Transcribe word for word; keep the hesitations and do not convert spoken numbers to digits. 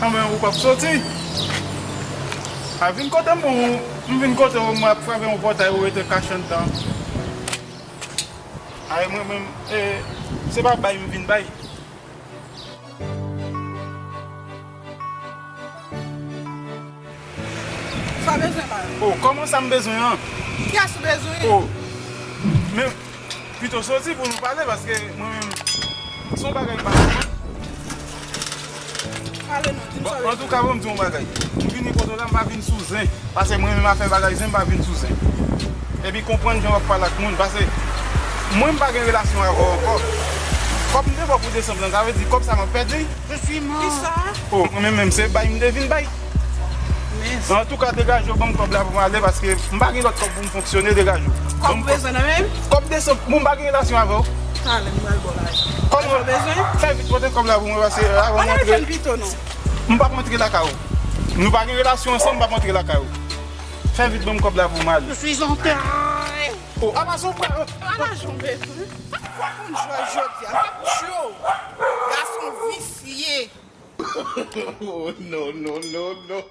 Anben, ou p ap soti. A, vin kote m, ou, m vin kote w, mwen ap frape yon pòtay, ou rete kache anndan. Ay, mwen menm, e, se pa bay m vin bay. Sa bezwen bay. Oh, kòman sa m bezwen an? Kiyès ou bezwen? Oh, men pito soti pou nou pale, paske mwen menm, se yon bagay m pa konprann. Pale non, di m sa w vle di. Antouka, bon, m di yon bagay. M vini kote w la, m pa vin sou zen. Paske mwen menm afè bagay zen, m pa vin sou zen. Epi konprann jan w ap pale ak moun. Paske mwen, m pa gen relasyon avè w ankò. Kòb m te ba w pou desanm lan, sa vle di kòb sa m ap pèdi? Je suis mort. Kisa? Oh, mwen menm, menm se bay m te vin bay. Men antouka, degaje w, ban m kòb la pou m ale, paske m pa gen lòt kòb pou m fonksyone, degaje w. Kòb ou bezwen nan men m? Kòb desanm, bon, m pa gen relasyon avè w. Talè, m pral ba w lajan. Kòb ou bezwen? Fè vit, pote kòb la pou mwen, paske avan m antre. Ann al fè l pito non. M p ap antre lakay ou. Nou pa gen relasyon ansanm, m p ap antre lakay ou. Fè vit, ban m kòb la pou m ale. Je suis en train. Oh, apa sou pran. Ala jan w bezwen. Fò konn jwè jodi a. M ap tchwe w. Gason visye. Oh, non, non, non, non.